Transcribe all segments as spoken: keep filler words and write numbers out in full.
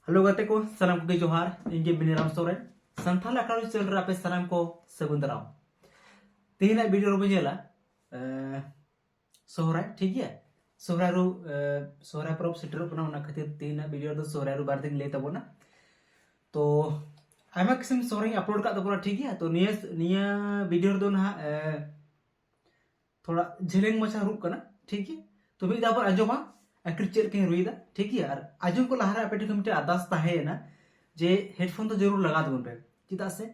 Hello ᱜᱟᱛᱮ ᱠᱚ, ᱥᱟᱱᱟᱢ ᱠᱚᱜᱮ ᱡᱚᱦᱟᱨ᱾ ᱤᱧ ᱜᱮ ᱢᱤᱱᱤᱨᱟᱢ ᱥᱚᱨᱮᱱ, ᱥᱟᱱᱛᱟᱲ ᱟᱠᱷᱲᱟ ᱪᱮᱱᱮᱞ ᱨᱮ ᱟᱯᱮ ᱥᱟᱱᱟᱢ ᱠᱚ ᱥᱟᱹᱜᱩᱱ ᱫᱟᱨᱟᱢ᱾ ᱛᱮᱦᱮᱧᱟᱜ ᱵᱷᱤᱰᱤᱭᱳ ᱨᱮᱵᱚᱱ ᱧᱮᱞᱟ, ᱮ, ᱥᱚᱦᱨᱟᱭ, ᱴᱷᱤᱠ ᱜᱮᱭᱟ? ᱥᱚᱦᱨᱟᱭ ᱨᱩ, ᱮ, ᱥᱚᱦᱨᱟᱭ ᱯᱚᱨᱚᱵᱽ ᱥᱮᱴᱮᱨᱚᱜ ᱠᱟᱱᱟ, ᱚᱱᱟ ᱠᱷᱟᱹᱛᱤᱨ ᱛᱮᱦᱮᱧᱟᱜ ᱵᱷᱤᱰᱤᱭᱳ ᱨᱮᱫᱚ ᱥᱚᱦᱨᱟᱭ ᱨᱩ ᱵᱟᱨᱮ ᱛᱮᱧ ᱞᱟᱹᱭ ᱛᱟᱵᱚᱱᱟ᱾ ᱛᱚ ᱟᱭᱢᱟ ᱠᱤᱪᱷᱩ ᱥᱚᱦᱨᱟᱭ ᱤᱧ ᱟᱯᱞᱳᱰ ᱠᱟᱜ ᱛᱟᱵᱚᱱᱟ, ᱴᱷᱤᱠ ᱜᱮᱭᱟ? ᱛᱚ ᱱᱤᱭᱟᱹ, ᱱᱤᱭᱟᱹ ᱵᱷᱤᱰᱤᱭᱳ ᱨᱮᱫᱚ ᱱᱟᱦᱟᱜ, ᱮ, ᱛᱷᱚᱲᱟ ᱡᱷᱮᱞᱮᱝ ᱢᱟᱪᱷᱟ ᱨᱩᱜ ᱠᱟᱱᱟ, ᱴᱷᱤᱠ ᱜᱮᱭᱟ? ᱛᱚ ᱢᱤᱫ ᱫᱷᱟᱣ ᱵᱚᱱ ᱟᱸᱡᱚᱢᱟ ᱟᱠᱷᱤᱨ ᱪᱮᱫ ᱞᱮᱠᱟᱧ ᱨᱩᱭᱮᱫᱟ, ᱴᱷᱤᱠ ᱜᱮᱭᱟ? ᱟᱨ ᱟᱸᱡᱚᱢ ᱠᱚ ᱞᱟᱦᱟᱨᱮ ᱟᱯᱮ ᱴᱷᱮᱱ ᱠᱷᱚᱱ ᱢᱤᱫᱴᱮᱱ ᱟᱨᱫᱟᱥ ᱛᱟᱦᱮᱸᱭᱮᱱᱟ ᱡᱮ ᱦᱮᱰᱯᱷᱳᱱ ᱫᱚ ᱡᱟᱹᱨᱩᱲ ᱞᱟᱜᱟᱣ ᱛᱟᱵᱚᱱ ᱯᱮ᱾ ᱪᱮᱫᱟᱜ ᱥᱮ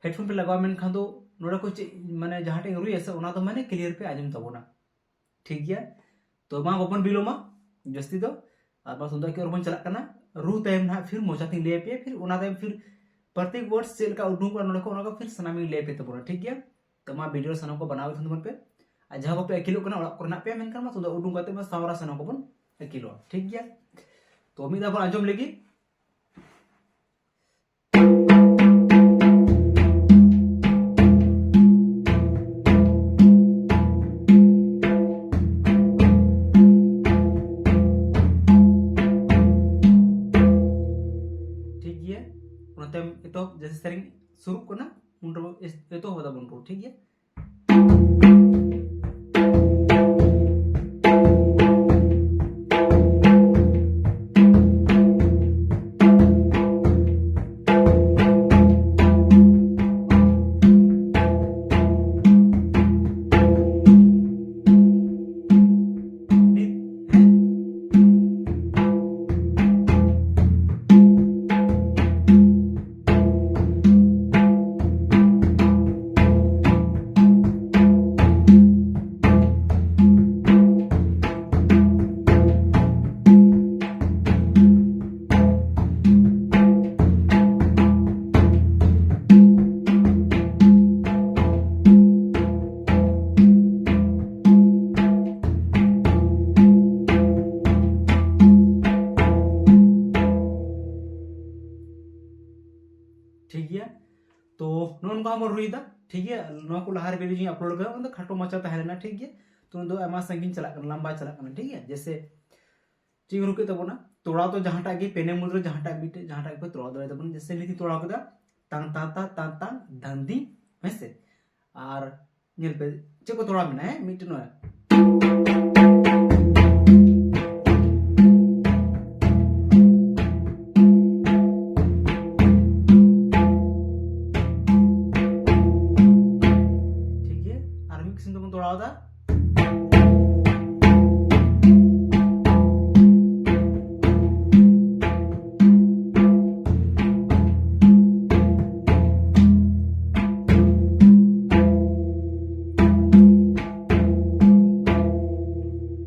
ᱦᱮᱰᱯᱷᱳᱱ ᱯᱮ ᱞᱟᱜᱟᱣ ᱢᱮᱱᱠᱷᱟᱱ ᱫᱚ ᱱᱚᱰᱮ ᱠᱚ ᱪᱮᱫ, ᱢᱟᱱᱮ, ᱡᱟᱦᱟᱸ ᱴᱷᱮᱱ ᱨᱩᱭᱟ ᱥᱮ, ᱚᱱᱟ ᱫᱚ, ᱢᱟᱱᱮ, ᱠᱞᱤᱭᱟᱨ ᱯᱮ ᱟᱸᱡᱚᱢ ᱛᱟᱵᱚᱱᱟ, ᱴᱷᱤᱠ ᱜᱮᱭᱟ? ᱛᱚ ᱢᱟ ᱵᱟᱵᱚᱱ ᱵᱤᱞᱚᱢᱟ ᱡᱟᱹᱥᱛᱤ ᱫᱚ, ᱟᱨ ᱢᱟ ᱛᱩᱢᱫᱟᱜ ᱠᱤ ᱟᱨ ᱵᱚᱱ ᱪᱟᱞᱟᱜ ᱠᱟᱱᱟ᱾ ᱨᱩ ᱛᱟᱭᱚᱢ ᱱᱟᱦᱟᱜ ᱯᱷᱤᱨ ᱢᱚᱪᱟ ᱛᱤᱧ ᱞᱟᱹᱭ ᱟᱯᱮᱭᱟ, ᱯᱷᱤᱨ ᱚᱱᱟ ᱛᱟᱭᱚᱢ ᱯᱷᱤᱨ ᱯᱨᱚᱛᱮᱠ ᱣᱟᱨᱰ ᱪᱮᱫ ᱞᱮᱠᱟ ᱩᱰᱩᱝᱚᱜᱼᱟ ᱱᱚᱰᱮ ᱠᱷᱚᱱ, ᱚᱱᱟ ᱠᱚ ᱯᱷᱤᱨ ᱥᱟᱱᱟᱢᱤᱧ ᱞᱟᱹᱭ ᱟᱯᱮ ᱛᱟᱵᱚᱱᱟ, ᱴᱷᱤᱠ ᱜᱮᱭᱟ? ᱛᱚ ᱢᱟ ᱵᱷᱤᱰᱤᱭᱳ ᱥᱟᱱᱟᱢ ᱠᱚ ᱵᱮᱱᱟᱣ ᱜᱮ ᱛᱟᱦᱮᱱ ᱛᱟᱵᱚᱱ ᱯᱮ᱾ ᱟᱨ ᱡᱟᱦᱟᱸ ᱵᱟᱯᱮ ᱟᱹᱠᱤᱞᱚᱜ ᱠᱟᱱᱟ ᱚᱲᱟᱜ ᱠᱚᱨᱮ ᱦᱮᱱᱟᱜ ᱯᱮᱭᱟ, ᱢᱮᱱᱠᱷᱟᱱ ᱢᱟ ᱛᱩᱢᱫᱟᱜ ᱩᱰᱩᱝ ᱠᱟᱛᱮ ᱢᱟ ᱥᱟᱶᱨᱟ ᱥᱟᱱᱟᱢ ᱠᱚᱵᱚᱱ ᱟᱹᱠᱤᱞᱚᱜᱼᱟ, ᱴᱷᱤᱠ ᱜᱮᱭᱟ? ᱛᱚ ᱢᱤᱫ ᱫᱷᱟᱣ ᱵᱚᱱ ᱟᱸᱡᱚᱢ ᱞᱮᱜᱮ᱾ ᱴᱷᱤᱠ ᱜᱮᱭᱟ, ᱚᱱᱟ ᱛᱟᱭᱚᱢ ᱮᱛᱚᱦᱚᱵ ᱡᱮᱥᱮ ᱥᱮᱨᱮᱧ ᱥᱩᱨᱩᱜ ᱠᱟᱱᱟ, ᱩᱱ ᱨᱮᱵᱚ ᱮᱥ-, ᱮᱛᱚᱦᱚᱵ ᱫᱟᱵᱚᱱ ᱨᱩ, ᱴᱷᱤᱠ ᱜᱮᱭᱟ? ᱱᱤᱛ, ᱦᱮᱸ? ᱴᱷᱤᱠ ᱜᱮᱭᱟ, ᱛᱚ ᱱᱚᱜᱼᱚ ᱱᱚᱝᱠᱟ ᱵᱚᱱ ᱨᱩᱭᱮᱫᱟ, ᱴᱷᱤᱠ ᱜᱮᱭᱟ᱾ ᱱᱚᱣᱟ ᱠᱚ ᱞᱟᱦᱟ ᱨᱮ ᱵᱷᱤᱰᱤᱭᱳ ᱡᱩᱫᱤ ᱟᱯᱞᱳᱰ ᱠᱟᱫᱟ, ᱚᱱᱟ ᱫᱚ ᱠᱷᱟᱴᱚ ᱢᱟᱪᱷᱟ ᱛᱟᱦᱮᱸ ᱞᱮᱱᱟ, ᱴᱷᱤᱠ ᱜᱮᱭᱟ᱾ ᱛᱚ ᱱᱚᱣᱟ ᱫᱚ ᱟᱭᱢᱟ ᱥᱟᱺᱜᱤᱧ ᱪᱟᱞᱟᱜ ᱠᱟᱱᱟ, ᱞᱟᱢᱵᱟ ᱪᱟᱞᱟᱜ ᱠᱟᱱᱟ, ᱴᱷᱤᱠ ᱜᱮᱭᱟ᱾ ᱡᱮᱥᱮ ᱪᱮᱫ ᱨᱩ ᱠᱮᱫ ᱛᱟᱵᱚᱱᱟ, ᱛᱚᱲᱟᱣ ᱫᱚ ᱡᱟᱦᱟᱸᱴᱟᱜ ᱜᱮ ᱯᱮᱱᱮ ᱢᱩᱫᱽ ᱨᱮ ᱡᱟᱦᱟᱸᱴᱟᱜ ᱢᱤᱫᱴᱮᱡ ᱡᱟᱦᱟᱸᱴᱟᱜ ᱜᱮᱯᱮ ᱛᱚᱲᱟᱣ ᱫᱟᱲᱮᱭᱟᱜ ᱛᱟᱵᱚᱱ᱾ ᱡᱮᱭᱥᱮ ᱱᱤᱛᱤᱧ ᱛᱚᱲᱟᱣ ᱠᱮᱫᱟ ᱛᱟᱝ ᱛᱟ ᱛᱟ ᱛᱟᱝ ᱛᱟᱝ ᱫᱷᱟᱱᱫᱤ, ᱦᱮᱸ ᱥᱮ? ᱟᱨ ᱧᱮᱞ ᱯᱮ ᱪᱮᱫ ᱠᱚ ᱛᱚᱲᱟᱣ ᱢᱮᱱᱟᱜᱼᱟ, ᱦᱮᱸ? ᱢᱤᱫᱴᱮᱱ ᱱᱚᱣᱟ ᱴᱷᱤᱠ ᱜᱮᱭᱟ, ᱟᱨ ᱢᱤᱫ ᱠᱤᱥᱤᱢ ᱛᱮᱵᱚᱱ ᱛᱚᱲᱟᱣ ᱮᱫᱟ᱾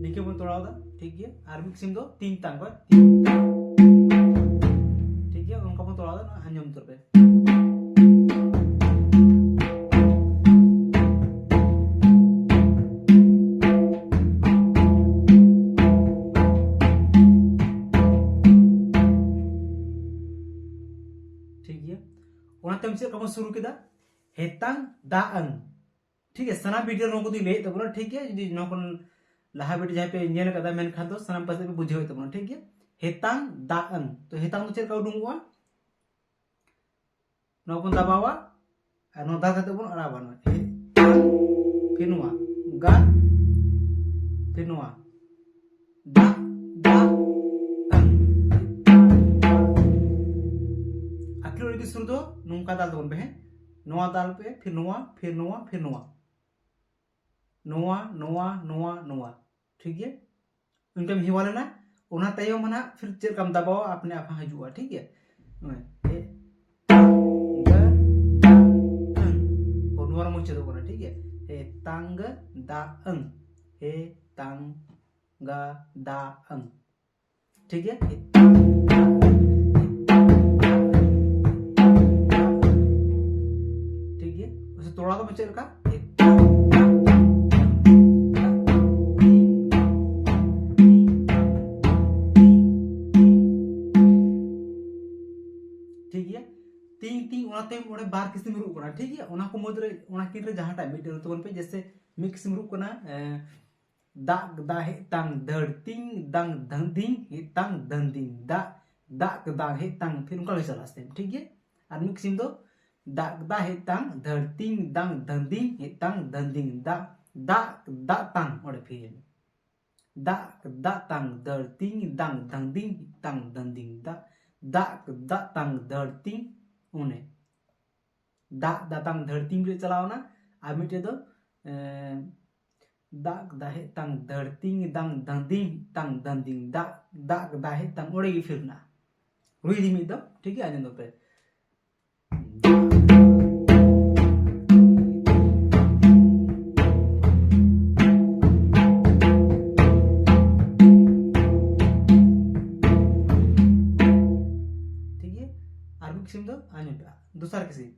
ᱱᱤᱝᱠᱟᱹ ᱵᱚᱱ ᱛᱚᱲᱟᱣ ᱮᱫᱟ, ᱴᱷᱤᱠ ᱜᱮᱭᱟ᱾ ᱟᱨ ᱢᱤᱫ ᱠᱤᱥᱤᱢ ᱫᱚ ᱛᱤᱱ ᱛᱟᱝ ᱠᱚ, ᱛᱤᱱ ᱛᱟᱝ᱾ ᱴᱷᱤᱠ ᱜᱮᱭᱟ, ᱚᱱᱠᱟ ᱵᱚᱱ ᱛᱚᱲᱟᱣ ᱮᱫᱟ, ᱱᱚᱣᱟ ᱟᱸᱡᱚᱢ ᱩᱛᱟᱹᱨ ᱯᱮ᱾ ᱴᱷᱤᱠ ᱜᱮᱭᱟ, ᱚᱱᱟ ᱛᱟᱭᱚᱢ ᱪᱮᱫ ᱞᱮᱠᱟ ᱵᱚᱱ ᱥᱩᱨᱩ ᱠᱮᱫᱟ? ᱦᱮᱛᱟᱝ ᱫᱟᱜ ᱟᱹᱝ᱾ ᱴᱷᱤᱠ ᱜᱮᱭᱟ, ᱥᱟᱱᱟᱢ ᱵᱷᱤᱰᱤᱭᱳ ᱱᱚᱣᱟ ᱠᱚᱫᱚᱧ ᱞᱟᱹᱭᱮᱫ ᱛᱟᱵᱚᱱᱟ, ᱴᱷᱤᱠ ᱜᱮᱭᱟ᱾ ᱡᱩᱫᱤ ᱱᱚᱣᱟ ᱠᱷᱚᱱ ᱞᱟᱦᱟ ᱵᱷᱤᱰᱤᱭᱳ ᱡᱟᱦᱟᱸᱭ ᱯᱮ ᱧᱮᱞ ᱠᱟᱫᱟ, ᱢᱮᱱᱠᱷᱟᱱ ᱫᱚ ᱥᱟᱱᱟᱢ ᱯᱟᱥᱮᱡ ᱯᱮ ᱵᱩᱡᱷᱟᱹᱣᱮᱫ ᱛᱟᱵᱚᱱᱟ, ᱴᱷᱤᱠ ᱜᱮᱭᱟ᱾ ᱦᱮᱛᱟᱝ ᱫᱟᱜ ᱟᱹᱝ, ᱛᱚ ᱦᱮᱛᱟᱝ ᱫᱚ ᱪᱮᱫ ᱞᱮᱠᱟ ᱩᱰᱩᱝᱚᱜᱼᱟ? ᱱᱚᱣᱟ ᱵᱚᱱ ᱫᱟᱵᱟᱣᱟ ᱟᱨ ᱱᱚᱣᱟ ᱫᱟ ᱠᱟᱛᱮ ᱵᱚᱱ ᱟᱲᱟᱜᱟ, ᱱᱚᱣᱟ ᱦᱮᱛᱟᱝ, ᱯᱷᱤᱨ ᱱᱚᱣᱟ ᱜᱟ, ᱯᱷᱤᱨ ᱱᱚᱣᱟ ᱫᱟ, ᱫᱟ, ᱟᱹᱝ᱾ ᱟᱹᱠᱷᱤᱨ ᱨᱮᱜᱮ ᱥᱩᱨ ᱫᱚ ᱱᱚᱝᱠᱟ ᱫᱟᱞ ᱛᱟᱵᱚᱱ ᱯᱮ, ᱦᱮᱸ? ᱱᱚᱣᱟ ᱫᱟᱞ ᱯᱮ, ᱯᱷᱤᱨ ᱱᱚᱣᱟ, ᱯᱷᱤᱨ ᱱᱚᱣᱟ, ᱯᱷᱤᱨ ᱱᱚᱣᱟ, ᱱᱚᱣᱟ, ᱱᱚᱣᱟ, ᱱᱚᱣᱟ, ᱱᱚᱣᱟ, ᱴᱷᱤᱠ ᱜᱮᱭᱟ᱾ ᱤᱱᱠᱟᱹᱢ ᱦᱮᱣᱟ ᱞᱮᱱᱟ, ᱚᱱᱟ ᱛᱟᱭᱚᱢ ᱦᱟᱸᱜ ᱯᱷᱤᱨ ᱪᱮᱫ ᱞᱮᱠᱟᱢ ᱫᱟᱵᱟᱣᱟ, ᱟᱯᱱᱮ ᱟᱯ ᱦᱟᱸᱜ ᱦᱤᱡᱩᱜᱼᱟ, ᱴᱷᱤᱠ ᱜᱮᱭᱟ᱾ ᱱᱚᱜᱼᱚᱭ, ᱮ, ᱛᱟᱝ, ᱜᱟ, ᱫᱟ, ᱟᱹᱝ᱾ ᱚ, ᱱᱚᱣᱟ ᱨᱮ ᱢᱩᱪᱟᱹᱫᱚᱜ ᱠᱟᱱᱟ, ᱴᱷᱤᱠ ᱜᱮᱭᱟ᱾ ᱦᱮ, ᱛᱟᱝ, ᱜᱟ, ᱫᱟ, ᱟᱹᱝ᱾ ᱦᱮ, ᱛᱟᱝ, ᱜᱟ, ᱫᱟ, ᱟᱹᱝ᱾ ᱴᱷᱤᱠ ᱜᱮᱭᱟ? ᱴᱷᱤᱠ ᱜᱮᱭᱟ? ᱛᱚᱲᱟ ᱫᱚ ᱪᱮᱫ ᱞᱮᱠᱟ? ᱴᱷᱤᱠ ᱜᱮᱭᱟ? ᱛᱤ, ᱛᱤ, ᱚᱱᱟ ᱛᱟᱭᱚᱢ ᱚᱸᱰᱮ ᱵᱟᱨ ᱠᱤᱥᱤᱢ ᱨᱩᱜ ᱠᱟᱱᱟ, ᱴᱷᱤᱠ ᱜᱮᱭᱟ? ᱚᱱᱟ ᱠᱚ ᱢᱩᱫᱽᱨᱮ, ᱚᱱᱟ ᱠᱤᱱ ᱨᱮ ᱡᱟᱦᱟᱸᱴᱟᱜ ᱢᱤᱫᱴᱮᱱ ᱨᱩ ᱛᱟᱵᱚᱱ ᱯᱮ, ᱡᱮᱭᱥᱮ ᱢᱤᱫ ᱠᱤᱥᱤᱢ ᱨᱩᱜ ᱠᱟᱱᱟ, ᱮ, ᱫᱟᱜ ᱫᱟ ᱦᱮᱡ ᱛᱟᱝ ᱫᱷᱟᱹᱨᱛᱤᱝ ᱫᱟᱝ ᱫᱷᱟᱹᱱᱫᱤᱝ ᱦᱮᱡ ᱛᱟᱝ ᱫᱷᱟᱹᱱᱫᱤᱝ ᱫᱟᱜ ᱫᱟᱜ ᱫᱟ ᱦᱮᱡ ᱛᱟᱝ, ᱯᱷᱤᱨ ᱚᱱᱠᱟ ᱞᱮ ᱪᱟᱞᱟᱜᱼᱟ ᱥᱴᱮᱯ, ᱴᱷᱤᱠ ᱜᱮᱭᱟ᱾ ᱟᱨ ᱢᱤᱫ ᱠᱤᱥᱤᱢ ᱫᱚ ᱫᱟᱜ ᱫᱟ ᱦᱮᱡ ᱛᱟᱝ ᱫᱷᱟᱹᱨᱛᱤᱝ ᱫᱟᱝ ᱫᱷᱟᱹᱱᱫᱤᱝ ᱦᱮᱡ ᱛᱟᱝ ᱫᱷᱟᱹᱱᱫᱤᱝ ᱫᱟᱜ ᱫᱟᱜ ᱫᱟᱜ ᱛᱟᱝ, ᱚᱸᱰᱮ ᱯᱷᱤᱨ ᱫᱟᱜ ᱫᱟᱜ ᱛᱟᱝ ᱫᱷᱟᱹᱨᱛᱤᱝ ᱫᱟᱝ ᱫᱷᱟᱹᱱᱫᱤᱝ ᱛᱟᱝ ᱫᱷᱟᱹᱱᱫᱤᱝ ᱫᱟᱜ ᱫᱟᱜ ᱫᱟᱜ ᱛᱟᱝ ᱫᱷᱟᱹᱨᱛᱤᱝ, ᱚᱱᱮ ᱫᱟᱜ ᱫᱟᱛᱟᱝ ᱫᱷᱟᱹᱨᱛᱤ ᱨᱮ ᱪᱟᱞᱟᱣ ᱮᱱᱟ᱾ ᱟᱨ ᱢᱤᱫᱴᱮᱡ ᱫᱚ, ᱮᱸ, ᱫᱟᱜ ᱫᱟᱦᱮ ᱛᱟᱝ ᱫᱷᱟᱹᱨᱛᱤ ᱫᱟᱝ ᱫᱟᱹᱱᱫᱤ ᱛᱟᱝ ᱫᱟᱹᱱᱫᱤ ᱫᱟᱜ ᱫᱟᱜ ᱫᱟᱦᱮ ᱛᱟᱝ, ᱚᱸᱰᱮ ᱜᱮ ᱯᱷᱤᱨ ᱢᱮᱱᱟᱜᱼᱟ᱾ ᱨᱩᱭ ᱫᱤ ᱢᱤᱫ ᱫᱚ, ᱴᱷᱤᱠ ᱜᱮᱭᱟ, ᱟᱸᱡᱚᱢ ᱫᱚᱯᱮ᱾ ᱴᱷᱤᱠ ᱜᱮᱭᱟ, ᱟᱨ ᱢᱤᱫ ᱠᱤᱥᱤᱢ ᱫᱚ ᱟᱸᱡᱚᱢ ᱯᱮ, ᱫᱚᱥᱟᱨ ᱠᱤᱥᱤᱢ᱾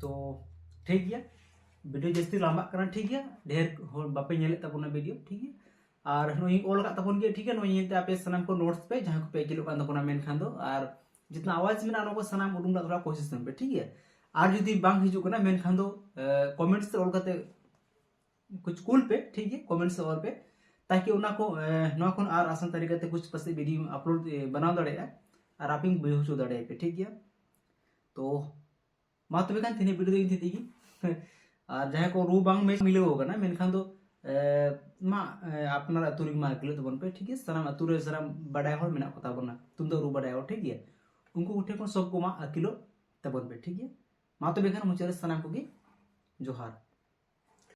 ᱛᱚ ᱴᱷᱤᱠ ᱜᱮᱭᱟ, ᱵᱷᱤᱰᱤᱭᱳ ᱡᱟᱹᱥᱛᱤ ᱞᱟᱢᱵᱟᱜ ᱠᱟᱱᱟ, ᱴᱷᱤᱠ ᱜᱮᱭᱟ, ᱰᱷᱮᱨ ᱦᱚᱲ ᱵᱟᱯᱮ ᱧᱮᱞᱮᱫ ᱛᱟᱵᱚᱱᱟ ᱵᱷᱤᱰᱤᱭᱳ, ᱴᱷᱤᱠ ᱜᱮᱭᱟ᱾ ᱟᱨ ᱱᱚᱜᱼᱚᱭ ᱤᱧ ᱚᱞ ᱟᱠᱟᱫ ᱛᱟᱵᱚᱱ ᱜᱮᱭᱟ, ᱴᱷᱤᱠ ᱜᱮᱭᱟ, ᱱᱚᱜᱼᱚᱭ ᱧᱮᱞᱛᱮ ᱟᱯᱮ ᱥᱟᱱᱟᱢ ᱠᱚ ᱱᱳᱴᱥ ᱯᱮ, ᱡᱟᱦᱟᱸ ᱠᱚᱯᱮ ᱟᱹᱠᱤᱞᱚᱜ ᱠᱟᱱ ᱛᱟᱵᱚᱱᱟ, ᱢᱮᱱᱠᱷᱟᱱ ᱫᱚ ᱟᱨ ᱡᱤᱛᱱᱟ ᱟᱣᱟᱡᱽ ᱢᱮᱱᱟᱜᱼᱟ, ᱚᱱᱟ ᱠᱚ ᱥᱟᱱᱟᱢ ᱩᱰᱩᱝ ᱨᱮᱱᱟᱜ ᱛᱷᱚᱲᱟ ᱠᱳᱥᱤᱥ ᱛᱟᱵᱚᱱ ᱯᱮ, ᱴᱷᱤᱠ ᱜᱮᱭᱟ᱾ ᱟᱨ ᱡᱩᱫᱤ ᱵᱟᱝ ᱦᱤᱡᱩᱜ ᱠᱟᱱᱟ, ᱢᱮᱱᱠᱷᱟᱱ ᱫᱚ ᱠᱚᱢᱮᱱᱴᱥ ᱨᱮ ᱚᱞ ᱠᱟᱛᱮ ᱠᱩᱪ ᱠᱩᱞ ᱯᱮ, ᱴᱷᱤᱠ ᱜᱮᱭᱟ, ᱠᱚᱢᱮᱱᱴᱥ ᱨᱮ ᱚᱞ ᱯᱮ, ᱛᱟᱠᱤ ᱚᱱᱟ ᱠᱚ, ᱮ, ᱱᱚᱣᱟ ᱠᱷᱚᱱ ᱟᱨ ᱟᱥᱟᱱ ᱛᱟᱨᱤᱠᱟ ᱛᱮ ᱠᱩᱪ ᱯᱟᱥᱮ ᱵᱷᱤᱰᱤᱭᱳ ᱟᱯᱞᱳᱰ, ᱮ, ᱵᱮᱱᱟᱣ ᱫᱟᱲᱮᱭᱟᱜᱼᱟ ᱟᱨ ᱟᱯᱮᱧ ᱵᱩᱡᱷᱟᱹᱣ ᱦᱚᱪᱚ ᱫᱟᱲᱮᱭᱟᱯᱮ, ᱴᱷᱤᱠ ᱜᱮᱭᱟ᱾ ᱛᱚ ᱢᱟ ᱛᱚᱵᱮ ᱠᱷᱟᱱ ᱛᱮᱦᱮᱧ ᱵᱷᱤᱰᱤᱭᱳ ᱫᱚ ᱤᱧ ᱴᱷᱮᱱ ᱜᱮ᱾ ᱟᱨ ᱡᱟᱦᱟᱸᱭ ᱠᱚ ᱨᱩ ᱵᱟᱝ ᱢᱮ ᱢᱤᱞᱟᱹᱣ ᱠᱟᱱᱟ, ᱢᱮᱱᱠᱷᱟᱱ ᱫᱚ, ᱮ, ᱢᱟ, ᱮ, ᱟᱯᱱᱟᱨ ᱟᱹᱛᱩ ᱨᱮᱜᱮ ᱢᱟ ᱟᱹᱠᱤᱞᱚᱜ ᱛᱟᱵᱚᱱ ᱯᱮ, ᱴᱷᱤᱠ ᱜᱮᱭᱟ? ᱥᱟᱱᱟᱢ ᱟᱹᱛᱩ ᱨᱮ ᱥᱟᱱᱟᱢ ᱵᱟᱰᱟᱭ ᱦᱚᱲ ᱢᱮᱱᱟᱜ ᱠᱚ ᱛᱟᱵᱚᱱᱟ, ᱛᱩᱢᱫᱟᱜ ᱨᱩ ᱵᱟᱰᱟᱭ ᱦᱚᱲ, ᱴᱷᱤᱠ ᱜᱮᱭᱟ? ᱩᱱᱠᱩ ᱠᱚᱴᱷᱮᱱ ᱠᱷᱚᱱ ᱥᱚᱵ ᱠᱚ ᱢᱟ ᱟᱹᱠᱤᱞᱚᱜ ᱛᱟᱵᱚᱱ ᱯᱮ, ᱴᱷᱤᱠ ᱜᱮᱭᱟ? ᱢᱟ ᱛᱚᱵᱮ ᱠᱷᱟᱱ ᱢᱩᱪᱟᱹᱫ ᱨᱮ ᱥᱟᱱᱟᱢ ᱠᱚᱜᱮ ᱡᱚᱦᱟᱨ᱾